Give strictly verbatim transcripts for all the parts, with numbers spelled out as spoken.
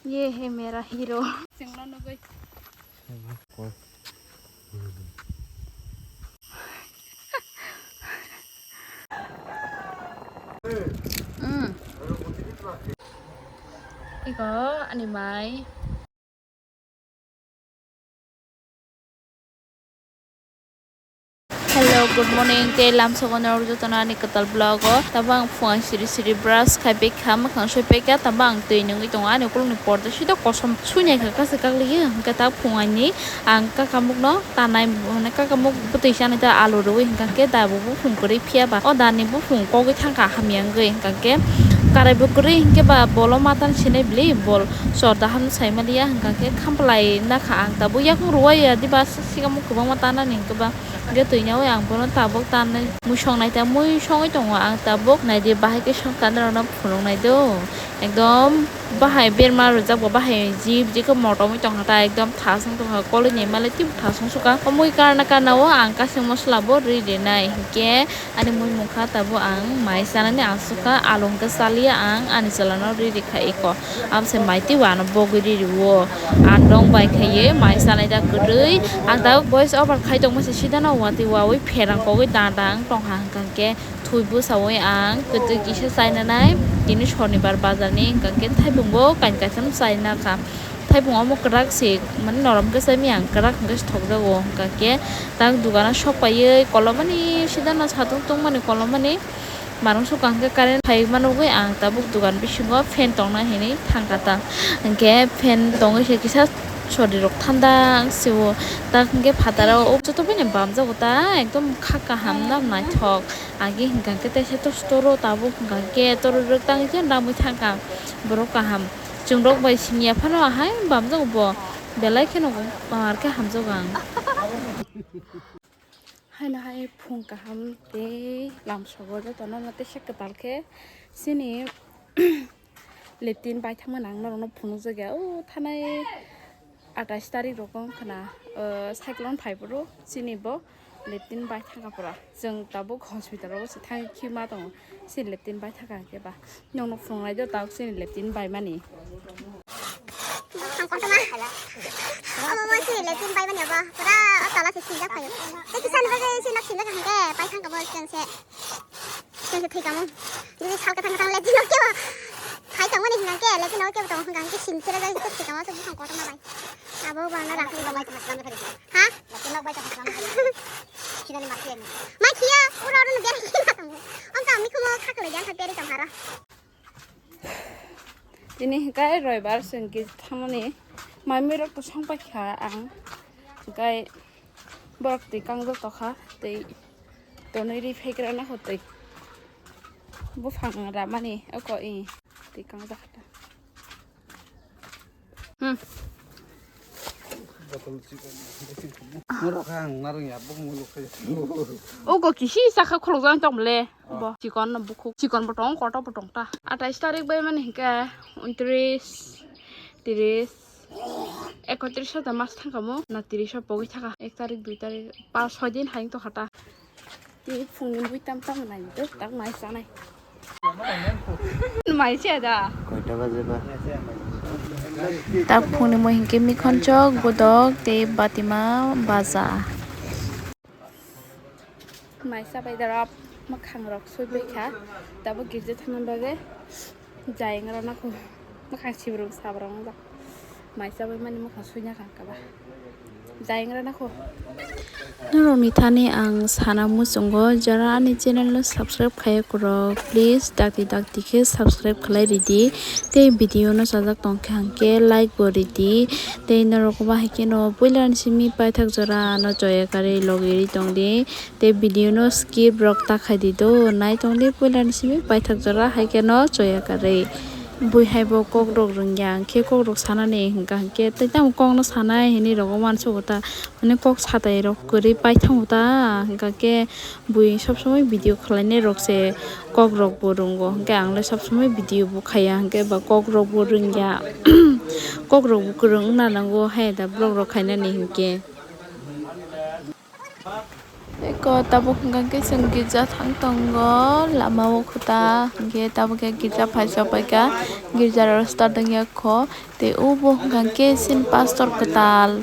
Ye hai mera hero. Chwngno nugwi. Mm. Iko ani mai. Hello, good morning. Tei lamsogo norok jotono ani kwtal vlog o. Tabuk ang phuang siri siri brush khai pekha, mwkhang sui pekha, tabuk ang twi nungwi tongo. Ani ukulukni porda sida kosom sui naikha, kaisa kakliya. Hwnkhe ta phuang ani ang kakamukno tanai, mane kakamuk bwtwi sanai ta alu rwui, hwnkhe da bo buphung kwrwi phiya ba. O da ni buphung kogwi thangkha hamya wngwi, hwnkhe karai bo kwrwi, hwnkhe ba bolo matan sinai bili bol chor da hano sai maliya, hwnkhe khamplai nakha ang tabuk yakung rwui ya diba. Sikamo kwbangma tanani hwnkhe ba, hwnkhe twi naiwi ang bono tabuk tanwi mui songnai ta, mui songwi tongo ang tabuk. Naidi bahai khe songkha norokno phunuknai do, ekdom bahai berma rwjak bo, bahai jib jikhe motom wi tongkha ta, ekdom thasung tongkha, koloi ni male teibo thasung sukha. O mui karna karna o ang kasing mosola bo rwi rinai, hwnkhe ani mui mungkha tabuk ang mai chanani asukha, along khe chaliya ang ani chwla no riri kha iko. Amse mai teibo ano bogwi riri o. Andong bai khaiwi mai chanai da kwrwi. Ang tabuk voice over khai tongma se sida no watwi wawi pherang kogwi da da wng tongkha, hwnkha khe thwi bwsawi ang kwtwi kisa chainanai. Tini sonibar bazar ni, hwnkha khe thaibung bo kain kaisa no chaina kha. Thaibung omo kwrak se, mane norom khe chaimani ang, kwrak hwnkhe se thokjago, hwnkha khe tak dogano sok paiwi kolomani sida no satung tungmani kolomani. Marung sukha hwnkhe current phai mano wngwi ang tabuk dogan bisingo fan tongna hinwi thangkha ta. Hwnkhe fan tongwi se kisa sorirok thanda wngse o. Tak hwnkhe phataro o joto bai no bamjago ta, ekdom kha kaham no naithok. Agi hwnkha hwnkhe teisa to store o tabuk hwnkha hwnkhe toro rwk tangwi khe namwi thangkha borok kaham. Chwngno bai siniya phano ahai bamjago bo, belai kheno mar khe hamjago ang. Haino hai phung kaham tei lamsogo jotono no teisa kwtal khe chini latrine baithangmani ang norokno phunukjak ya. O thanai atais tarik rogo wngkha na, o cyclone phai phuru chini bo latrine baithangkha pura. Chwng tabuk hospital rogo se thangwi khima tongo, chini latrine baithangkha hwnkhe ba. Nokno phunuknai do tabuk chini latrine baimani. Ang kontoma. Omo mo si latrine bai mani obo. Pura o tala se sinjak phaio. Tei kisa ni bagwi se nok sinjak hwnkhe pai thang kamo chwng se. Chwng se thwi kamo. Jodi sal kwthang kwthang latrine o kebo phai tongmani hwnkhe latrine o kebo tongo hwnkha hwnkhe sin sere jai se thwi kamo se buphang kontoma bai. Abo bana rang. Ha? Mai khiya, ura ura no berai khiya tongo. Amta mikhumo khaklai jang kha berai tong haro. Tini hwnkhe roibar chwng kisa thangmani mai muirok to songpai kha ang, hwnkhe borok twi kangjak tokha tei tonwi ri phaikrana kho twi buphang ramani oko i twi kangjak kha ta. Hmm. Oko kisi sakha khulukjak tongmole. Bo chikon no bukhuk, chikon bo tong, kotor bo tong ta. Atais tarik bai mani hwnkhe untris, tris, ekotris ta mas thangkamo na tris o pogwi thaka. Ek tarik, dui tarik, pas, soi din hai wng tongkha ta. Tini phungni bui tam tam nai do, tak mai chanai. Mai se da. Koita baje ba? Tak phungni mui hwnkhe mikhonchok, bodok tei batima baja. Mai chabai darap mwkhang rok sui bai kha. Tabuk girja thangna bagwi jayeng rana kho. Mwkhang sibrum sabrum wng jak. Mai chabai mani mwkhang sui na kha kaba. Jayeng rana kho. Norokni thani ang sana muchungo, jara ani channel no subscribe khaiya kwrwk, please dakti dakti khe subscribe khlai ridi. Tei video no chajak tong kha hwnkhe like bo ridi. Tei norok bahai kheno puila ni simi paithak jora no choya karwi logi ri tong di. Tei video no skip rok ta khai di do, nai tong di puila ni simi paithak jora hai kheno choya karwi. Bui hai bo kok rok rwngya, hwnkhe kok rok sanani hwnkha hwnkhe tei tamo kok no sanai hinwi rogo uansugo ta, mane kok satai rok kwrwi paithango ta, hwnkha khe bui sob somoi video khwlainai rok se kok rok bo rwngo, hwnkhe ang le sob somoi video bo khaiya, hwnkhe ba kok rok bo rwngya, kok rok bo kwrwng wngna nango, hai da vlog rok khainani hwnkhe. Eko tabuk hwnkha khe chwng girja thang tongo, lama o khuta, hwnkhe tabuk khe girja phaisa paikha, girja rw start wngya kho, tei o bo hwnkha khe chini pastor kwtal.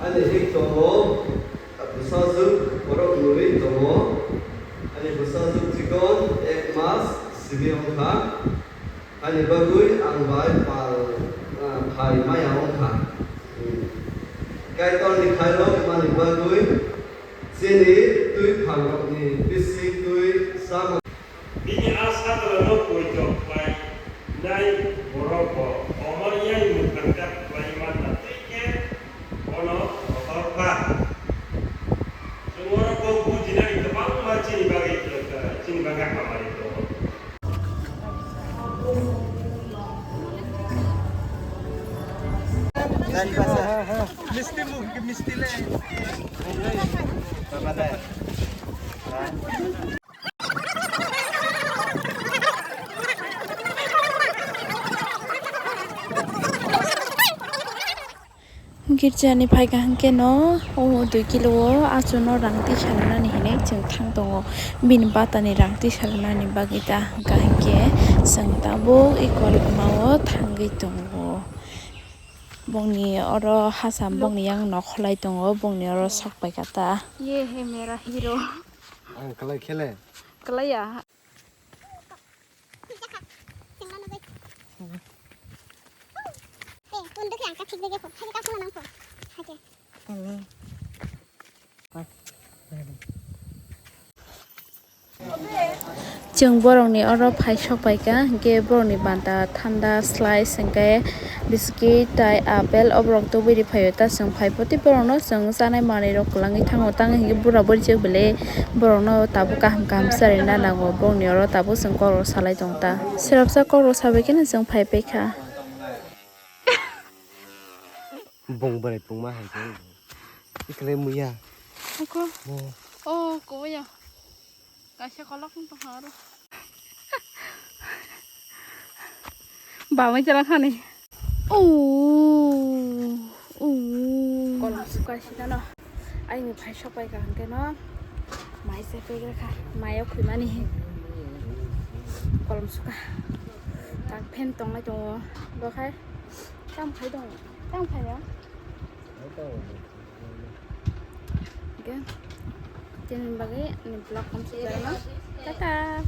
Ani hik tongo, bwsajwk borok nwi tongo. Ani bwsajwk chikon ek mas simi wngkha. Ani bagwi ang bai pal, ah, phai maya wngkha. Hmm. Kaitorni khairok mani bagwi chini twi phangrokni bising twi sama. Bini a satrano poito khlainai borokbo omo yang mwkhangcha khlai manna twi khe bono kotor kha. Chwng oro kok bujinani kwbangma chini bagwi, chini bagwi hamari tongo. Misti mukh ke misti le. Girjani phaikha hwnkhe no o dui kilo o achuno rang tisa rwnani hinwi chwng thang tongo, bini batani rang tisa rwnani bagwi ta hwnkha hinkhe chwng tabuk eko lama o thangwi tongo. Bongni oro hasam bongni yang nokholai tongo, bongni oro sok paikha ta. Ye he mera hero. Ang kwlai khele. Kwlai ya. Chwng borokni oro phai sok paikha, hinkhe borokni banta thanda, slice, hinkhe biscuit tai apple, oborok tubui ri phaio. Ta chwng phai poti borokno chwng chanai manwi rok kwlangwi thango, tamo hinkhe bura buri chwk belai borokno tabuk kaham kaham charwna nango, borokni oro tabuk chwng kok rok salai tong ta. Swrapsa kok rok sabai kheno chwng phai paikha. Bong borai pungma hai khe. Ikle muya. Ako. Bo. Oh, kuya. Kaisa kolok wng tongkha oro. Bamai chala khani. Oh, oh. Kolom suka sida no. Aini phai sok pai ka hwnkhe no. Mai se pegre kha. Mayo khwimani. Kolom suka. Tak phen tonglai tongo. Bo khai. Kam khai dong. Kam khai ya. Oke. Chini bagwi ni vlog kom sujak no. Tata.